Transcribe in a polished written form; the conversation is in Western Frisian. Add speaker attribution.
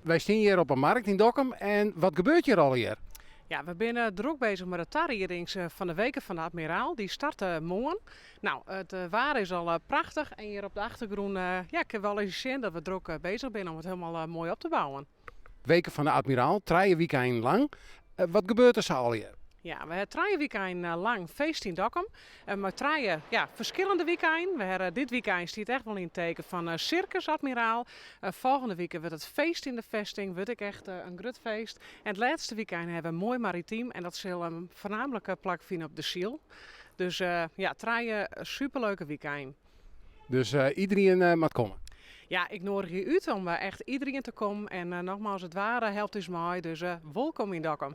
Speaker 1: Wy stean hjir op 'e markt yn Dokkum en wat gebeurt hjir allegear?
Speaker 2: Ja, we binne drok bezich mei de tariedings fan de Weken van de Admiraal. Dy starte moarn. Nou, it waar is al prachtich en hjir op de achtergrûn ja, kinne we al even sjen dat we drok bezich binne om it hielendal moai op te bouwen.
Speaker 1: Weken van de Admiraal, trije wykeinen lang. Wat gebeurt der sa allegear?
Speaker 2: Ja, we ha trije wykeinen lang feest yn Dokkum. Mei trije ja, ferskillende wykeinen. We ha dit wykein stiet echt wol yn it teken fan Sirkus Admiraal. Folgjende wike wurdt it feest yn de festing, wurdt ek echt in grut feest. En it lêste wykein ha we moai maritym en dat sil foarnaamlik plakfine op de Syl. Dus ja, trije superleuke wykeinen.
Speaker 1: Dus iderien moat komme?
Speaker 2: Ja, ik noadigje út om echt iderien te kommen. En nogmaals, it waar helpt ús mei, dus wolkom yn Dokkum.